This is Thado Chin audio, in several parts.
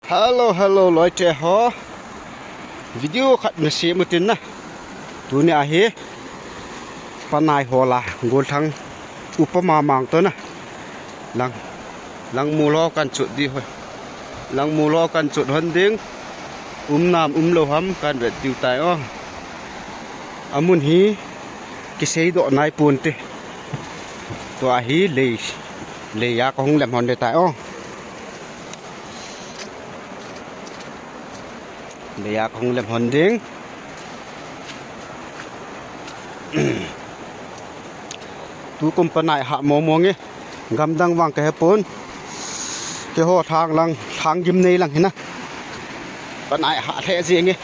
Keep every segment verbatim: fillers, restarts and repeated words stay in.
Hello, hello, loite ho. Video khat na sem utin na. Tuni ahi. Panai hola, golthang. Upa mamang to na. Lang. Lang mulo kan chut di ho. Lang mulo kan chut hon ding. Um nam um lo ham kan vet diu tai o. Amun hi. Kisei do nai pun te. Tua hi lei. Lei ya ka hung lem hon de tai o. Leia kahung lem hon ding. Tu kum panai ha mo mo nge. Gamdang vang ka hepon. Ke ho thang lang, thang gim nei lang hina. Panai ha the ji nge.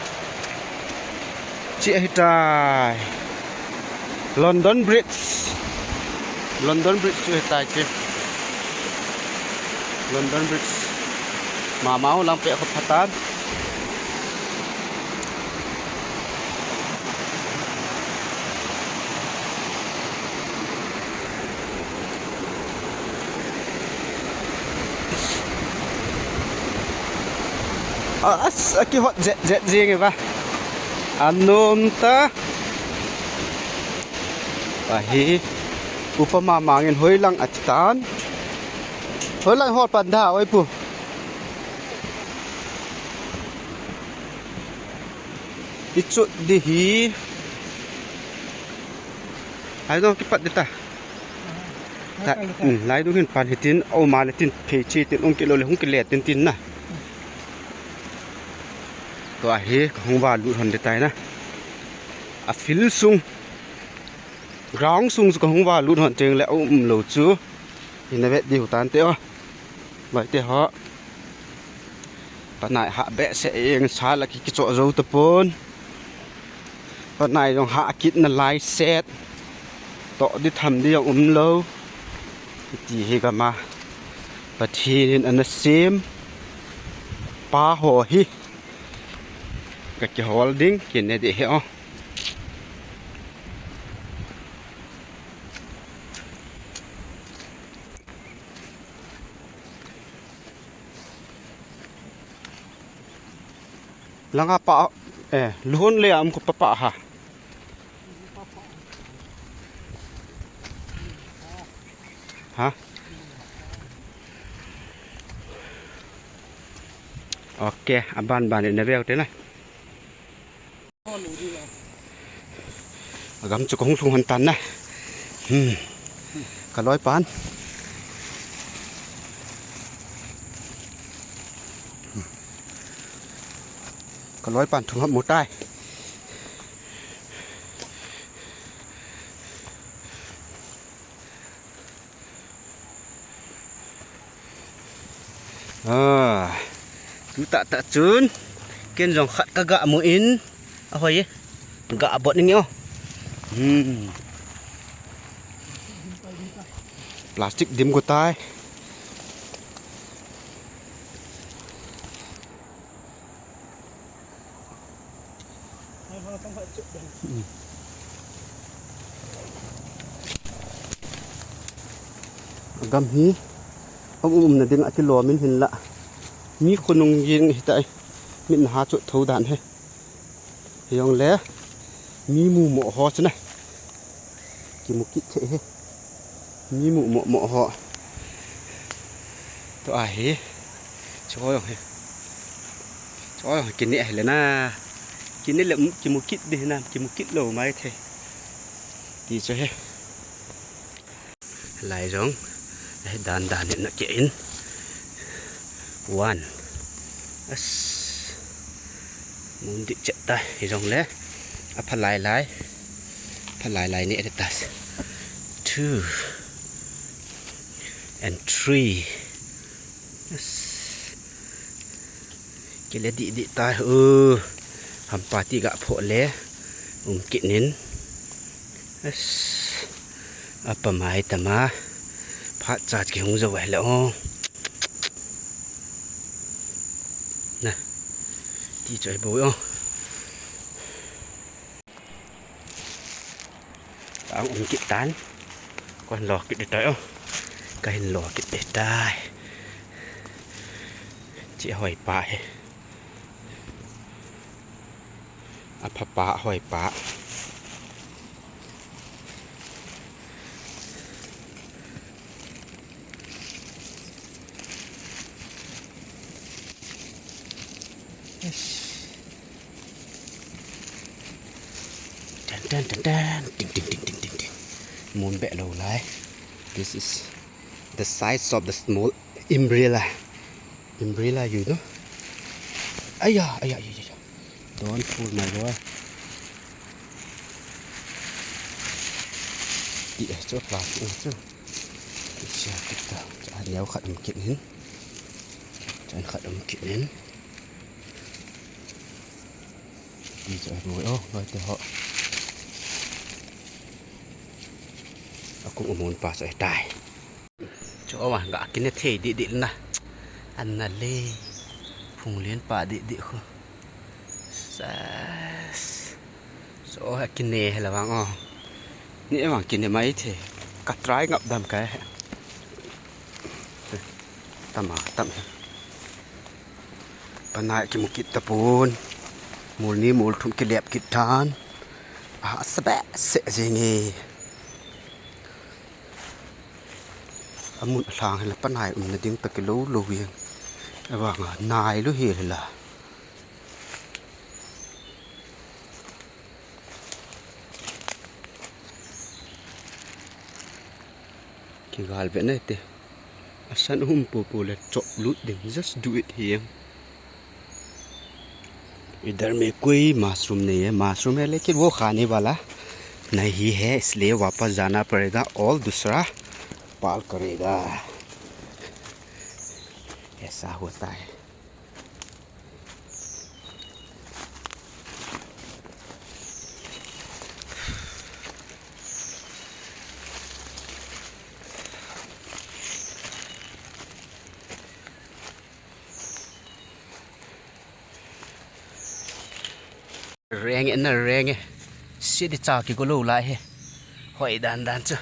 Chi ahitai. London Bridge. London Bridge chu ahitai che. London Bridge. Mama ho lang pe kho phatan. A, a, a kihot jet jet jing e ba. Anom ta. Ahi. Upa mamang in hoilang atitan. Hoilang hol pan da, oi pu. Ichut di hi. Ai dong kipat di ta. Ta, hmm, lai dong hin pan hitin, o ma le tin, phei chi tin, ong kilo le hung kile tin tin na. Tua hi, kahung va lut hon di tai na. A field sung. Ground sung chu kahung va lut hon teng le, o um lo chu. Ina vet di hu tan te o. Vai te ho. Panai ha behseh eng sa la ki kicho zo tapon. Panai jong ha kit na lai set. To di tham di jong um lo. Ti hi gama. Pathin in ana sem. Pa ho hi. Ka kihol ding, kine di hi o. Langa pa, eh, luhon le am ko papa ha. Ha? Ok, aban ban na veu te na. Agam chu kahung lhung hon tan na. Hmm. Ka loi pan. Ka loi pan thung hap mu tai. Ah, tu tah tah chun, ken jong khat ka ga mu in, a hoi e, ga bot ning o. Hmm. Plastic dim ko tai. Gam hi, um um na ding ati lo min hin la. Mi khonung jing hi tai. Min ha chu tho dan he. Hi jong le. Mi mu mo ho chu na. Ki mu kit the he. Mi mu mo mo ho. To a hi. Cho jong hi. Cho jong hi kine hi le na. Kine le ki mu kit di na. Ki mu kit lo mai the. Ti cho he. Lai jong. He dan dan na ke in. One. As. Mun di chet ta. Hi jong le. A pha lai lai. Pha lai lai ni ta. Two. And three. Yes. Kile di di ta u. Hampa ti ga pho le. Um kit nin. Yes. Apa mai tama. Phat cha ki hung zo le o. Na. Ti choi bo o. Ang um kit tan. Ko hin lo kit tai o. Ka hin lo kit tai. Chi hoi pa he. A pha pa, hoi pa. Tan, tan, tan, tan. Ting, ting, ting, ting, ting, ting. Mun be lo lai. This is the size of the small umbrella. Umbrella, you know. Aya, aya, aya, aya. Don't fool my boy. Ti, eh, chu, plastic, eh, chu. Siya kita. Chu, a neo khat um kit in. Chu, an khat um kit in. Ti chu, a ruai, oh, ruai te ho. A kum umun pa chu, eh, tai. Chu, oh, ga kine thei di di na. An na le. Phung lien pa di di khu. Sas. So, a kine he la vang, oh. Ni e vang kine mai the. Ka try ngap dam ka he. Tama, tam he. Panai kimu kit tapon. Mul ni mul thum kilep kit tan. A, sa be se jing e. Amun alang hi la panai umna ding ta kilou lou jeng. Avang a nai lou hi la. Kigal ve nai te. Asan um popo le chop lut ding. Just do it here. इधर में कोई मशरूम नहीं है, मशरूम है लेकिन वो खाने वाला नहीं है, इसलिए वापस जाना पड़ेगा और दूसरा पाल करेगा। ऐसा होता है। Reng e na reng e. Sidi cha kigo lou lai he. Hoi dan dan chu.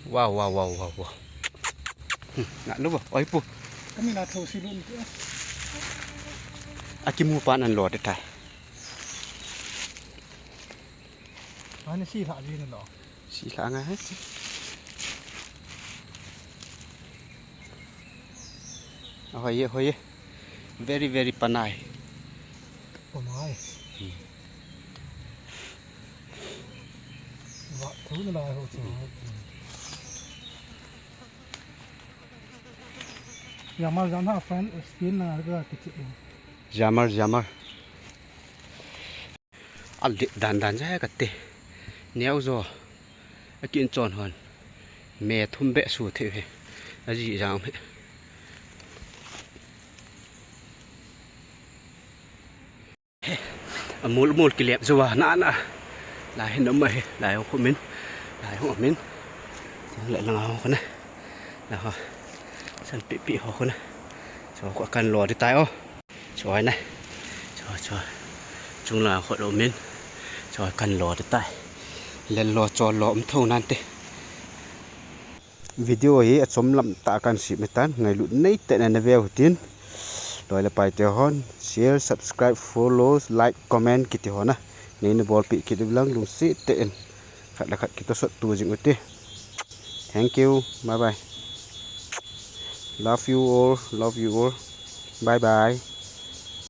Wow, wow, wow, wow, wow. Hmm, na lu bo, oi pu. Kami na tho si lu ni. Akimu pan an lo de tai. Ani si la ji na lo. Si la nga he. Ahoye, ahoye. Very, very panai. Panai. Hmm. Wa, thu na lai ho chu. Jamar, jamar, friend, spin na ga kichi. Jamar, jamar. Al di dan dan ja ka te. Neo jo. A kin chon hon. Me thum be su the he. A ji jang he. A mul mul kilep jo wa na na. Lai hin um he. Lai hong khumin. Lai hong min. Jang le lang hong khona. La ho. San pi pi ho khona. So ko kan lo di tai o. Choi na. Choi, choi. Chung la khot lo min. Choi kan lo te tai. Len lo chol lo um tho nan te. Video hi achom lam ta kan si me tan. Ngailut nei te na na veu tin. Loi le pai te hon. Share, subscribe, follow, like, comment kiti hon a. Nei na bol pi kiti lang lungsi te in. Khat le khat kito sot tu jing u ti. Thank you. Bye bye. Love you all. Love you all. Bye bye.